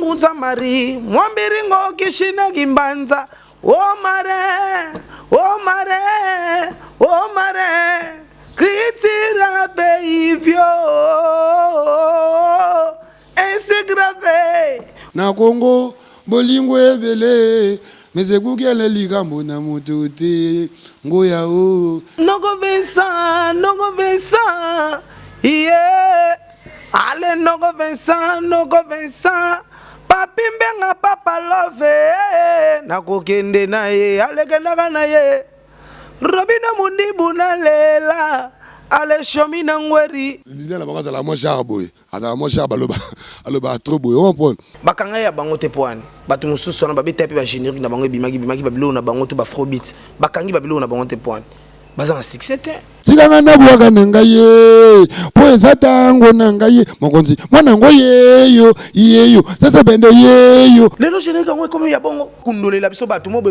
Mbuza Marie, Mwambiringo Kishina Gimbanza, Omare, Omare, Omare, Kritira Beivio, ainsi gravé. Na Congo bolingo ebele mais ekukele likambo na moto te ngoya o. Noko Vincent, Noko Vincent, yeah. Ale Noko Vincent, Noko Vincent, Papi Mbenga Papa Love, nakokende na ye, alekendaka na ye. Robino Mundibu nalela, ale Shomi na Ngweri. Lilian na bango azalaka mwa genre boye, azalaka mwa genre baloba alobaka trop boye, ocomprendre? Bakanga ya bango te po wani bato mosusu wana babeta mpe bagénérique na bango ebimaki bimaki babiloko na bango to baafrobeat, bakangi babiloko na bango te po wani baza na succès te. Tika nga nabwaka na ngai ye mpo eza ntango na ngai ye mokonzi mwana yango yeyo yeyo sasa bende yeyo. Lelo générique yango ekomi ya bongo kundolela biso bato mo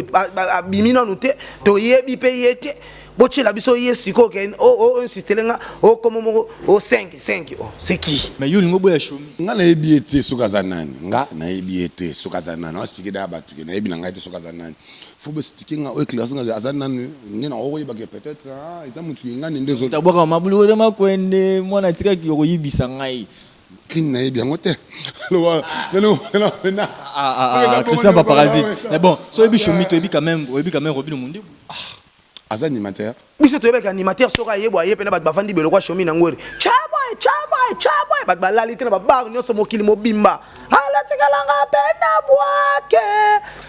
abimi nanu te, toyebi mpe ye te, botiela biso ye sikoyo ke o insistele nga okomo moko o 5 5 o c'est qui? Mais yo olingi oboya Shomi? Nga nayebi ye te soki aza nani, nga nayebi ye te soki aza nani, expliquer da bato ke nayebi na ngai te soki aza nani. Faut bo expliquer nga o éclaircir nga aza nani nde na okoyeba ke peut-être ah eza mutu ye ngani nde ezo. Tabwaka mabulu oza makwende mwana atikaki okoyibisa ngai. Crime nayebi yango te. Ah, ah, Christian ba parasite. Mais bon, so oyebi Shomi, toyebi quand même, oyebi quand même Robino Mundibu. Aza animateur. Biso toyebaki animateur soki ayebwa ye mpena bato bavandi beloko ya Shomi na Ngweri. Chabwe, chabwe, chabwe, bato balali te na babar nyonso mokili mobimba. Alatikalanga pena bwake.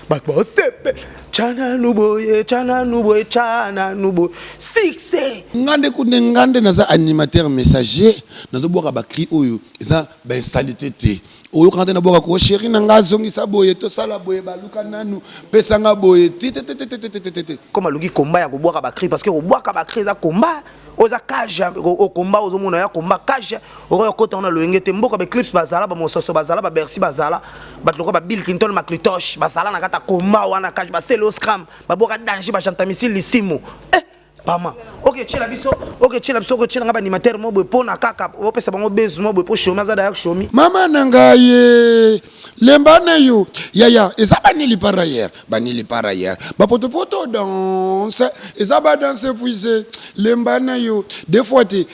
Bato basepe. Chana nuboye, chana nuboye, chana nuboye. Succès. Nga nde kunde nga nde naza animateur messager, nazobwaka ba cri oyo eza ba insalité te. Oyokanga te nabwaka ko chéri na nga azongisa boye tosala boye baluka nanu pesa nga boye te te te te te te te te. Comme aluki combat ya kobwaka ba cri parce que kobwaka ba cri eza combat oza cage o combat ozomona ya combat cage okoya kota na loyenge te mboka ba clips bazala ba mososo bazala ba Bercy bazala bato lokola ba Bill Clinton Maclitoche bazala na kata combat wana cage ba selo scram babwaka danger ba gentamicile lisimu eh pama oke tiela biso oke tiela biso oke tiela nga ba animateur mo boye pona kaka opesa bango bezu mo boye po Shomi aza daya Shomi. Mama na ngai ye lemba na yo yaya eza banili par ailleurs banili par ailleurs bapotopoto danse eza ba danse puise lemba na yo deux fois te.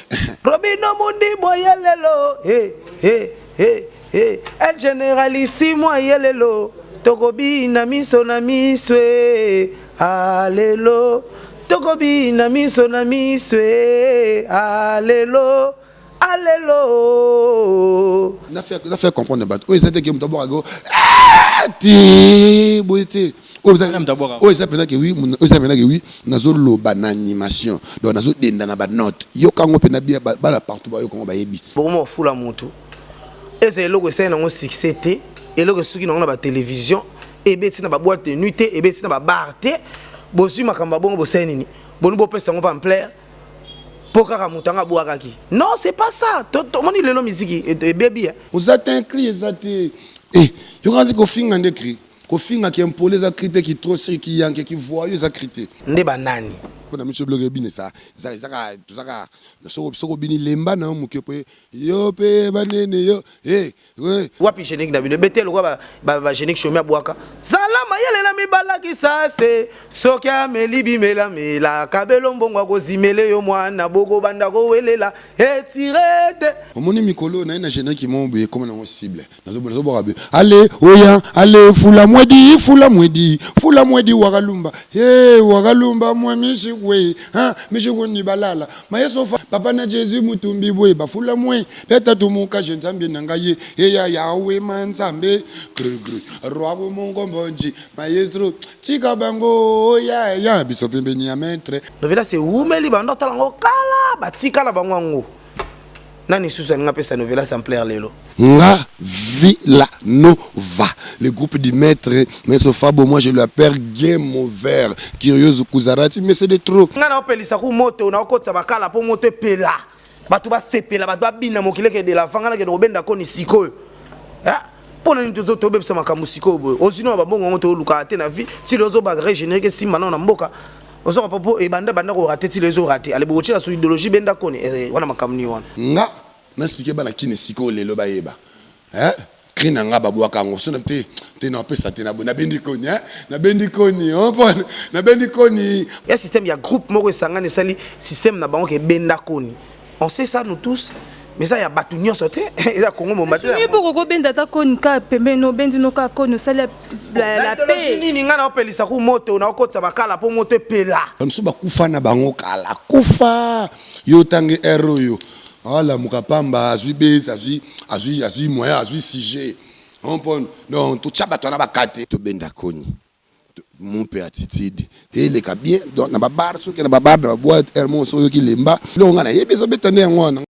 Robino Mundibu aye lelo he he he he El Generalissimo aye lelo tokobina miso na miso eh, ah lelo tokobina miso na miso eh, ah lelo ah lelo. Na faire comprendre bato oyo eza te ke moto abwaka go te boye te. Oyo eza mpenza ke oui, oyo eza mpenza ke oui, nazoloba na animation donc nazodenda na ba note, yoka yango mpenza bien, bana partout bayoka yango bayebi. Bokoma kofula mutu eza eloko esali nango succès te, eloko esuki nango na ba télévision, ebeti na ba boîte de nuit te, ebeti na ba bar te, bozwi makambo ya bongo bosali nini? Boni bopesa yango pa ampleur po kaka moto yango abwakaki. Non, c'est pas ça. Tomoni lelo miziki ebebi. Oza te un cri eza te eh yoka nti kofinga nde cri. Kofinga ki impoli eza cri te, ki trop sur, ki yanke, ki voyou eza cri te. Nde ba nani? Pona miso biloko ebinisa eza eza kaka toza kaka soki obini lemba na yo moke po yo pe banene yo eh eh. Wapi generique na bino ebete lokola ba generique Shomi abwaka zala mayele na mibalakisa se soki ameli bimela mela kabelo mbongo akozimele yo mwana bokobanda kowelela etire te. Omoni mikolo oyo naye na generique moko boye ekoma nango cible. Nazobwaka be ale oya ale fula mwedi fula mwedi fula mwedi wakalumba he wakalumba mwe mishikwe ha mishiku ni balala mayesofa papa na Jésus mutumbi bwe bafula mwe peta tumuka je nzambe na ngai eya yawe ma nzambe gru gru rwaku mungombonji maestro tika bango ya ya biso pembeni ya maître. Novela se wumeli banda otala yango kala batika na bango yango. Nani susu alinga apesa novela samplaire lelo? Nga Villa Nova le groupe du maître mais Fabo moi je l'appelle game over curieuse Kuzarati mais c'est de trop. Nga naopelisa ku moto naokotisa bakala po moto epela bato basepela bato babina mokili ekende de l'avant nga nakende kobenda koni sikoyo mpo na nini tozo tobebisa makambo sikoyo boye ozwi na babongo yango tolukaka te na vie ti lelo ozobaka générique esimba nao na mboka ozoka po ebanda banda ko rater ti lelo ezo rater ale bokotiela so idéologie benda koni wana makambo nini wana. Nga na expliquer bana kin sikoyo lelo bayeba eh. Cri na nga babwaka yango so te te, napesa te, nabendi koni, nabendi koni, nabendi koni. Ya système ya groupe moko esangani, esali système na bango ke ebenda koni. On sait ça, nous tous, mais eza ya bato nyonso te, eza Kongo momba te. Mpo kokobenda ata koni kaka pembeni, obendi no kaka koni, osali la idéologie nini? Ngai naopelisa ku moto, naokotisa bakala mpo moto epela. Bamosusu bakufa na bango kala, kufa yo otangi ere oyo alamuka pamba, azwi base, azwi moyen, azwi sujet, comprendre. Donc totya bato wana baka te, tobenda koni mpe attitude eleka bien. Donc na babar, soki na babar, na baboîte, aire moko soki oyoki lemba, biloko ngai nayebi ezobeta nde yango wana.